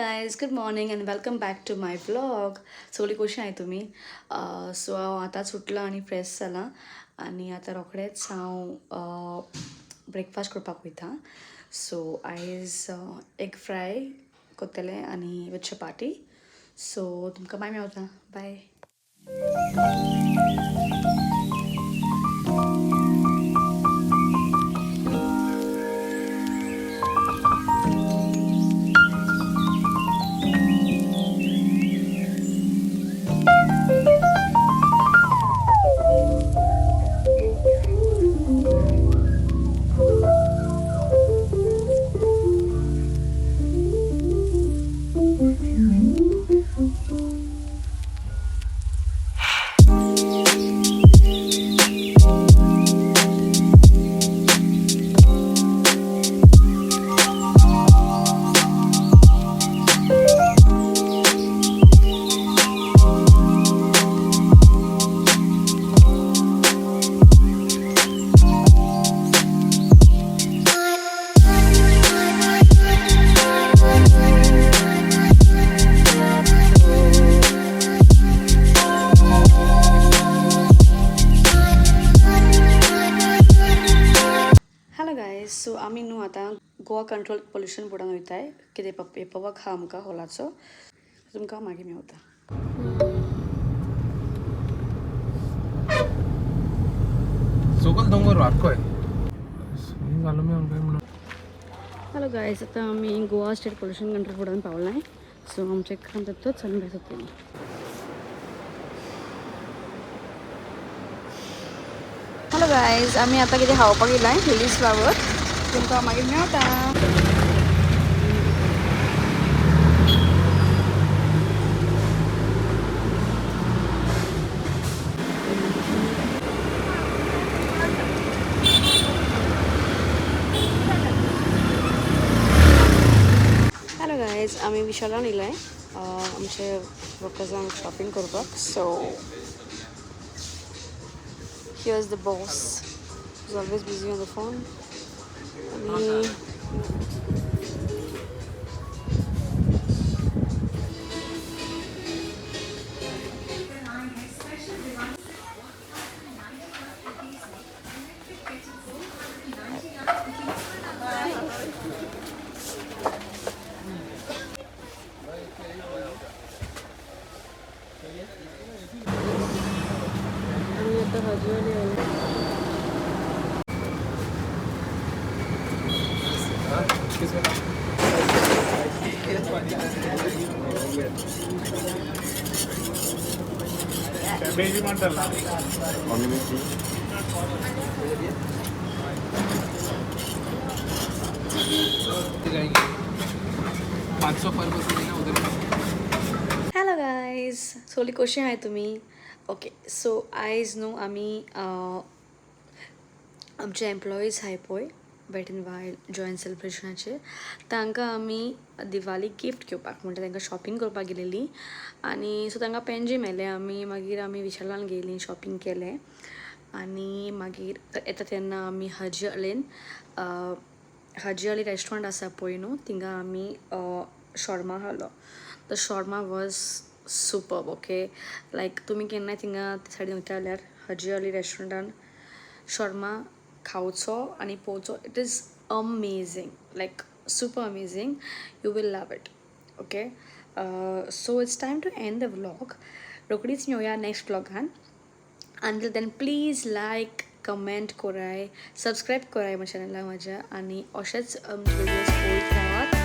Guys, good morning and welcome back to my vlog. सगळी कशी आहे तुम्ही? सो हांव आतांच उठलां आनी फ्रेश जालां आनी आतां रोखडेंच हांव ब्रेकफास्ट करपाक वयता. सो आयज एग फ्राय करतलें आनी विथ चपाटी. सो तुमकां मागीर मेवता. बाय. हॅलो गायज, सो आमी न्हू आतां गोवा कंट्रोल पोल्युशन बोर्डान वयताय. कितें पेपर वर्क आहा आमकां हॉलाचो. तुमकां मागीर मेवता. सोगल दोंगर वारको आहे. घालून मी काय म्हणून. हॅलो गायज, आतां आमी गोवा स्टेट पोल्युशन कंट्रोल बोर्डान पावलाय. सो आमचें काम जातच आमी भायर सरतलीं. हॅलो गायज, आमी आतां कितें खावपाक येयलाय, लिलीज फ्लावर. तुमकां मागीर मेवता. हॅलो गायज, आमी विशालान येयलाय आमचे वर्कर्सांक शॉपिंग करपाक. So here's the boss is always busy on the phone. आनी आमी आतां हजरी आयले. 500 पर पर्सन आहे ना उधर. हॅलो गायज, सगळी कशी आहाय तुमी? ओके, सो आयज न्हू आमी आमचे एम्प्लॉईज आहाय पळय वेट एंड वायल्ड जॉयंट सेलिब्रेशनाचे, तांकां आमी दिवाली गिफ्ट घेवपाक म्हणटा तांकां शॉपिंग करपाक गेलेली. आनी सो तांकां पेंजीम व्हेलें आमी. मागीर आमी विशालान गेलीं, शॉपिंग केलें आनी मागीर येता तेन्ना आमी हाजी अलीन, हाजी अली रेस्टोरंट आसा पळय न्हू, थिंगा आमी शॉर्मा खालो. The shawarma was superb. Okay, like तुमी केन्नाय थिंगा ते सायडीन वयता जाल्यार हाजी अली रेस्टोरंटान शॉर्मा खावचो आनी पळोवचो. It is amazing, like super amazing. You will love it. Okay, so it's time to end the vlog. रोखडीच मेवया नेक्स्ट व्लॉगान. Until then, please like, comment कराय, सबस्क्राईब कराय म्हज्या चॅनलाक म्हाज्या आनी अशेंच व्हिडियोज पळयत रावात.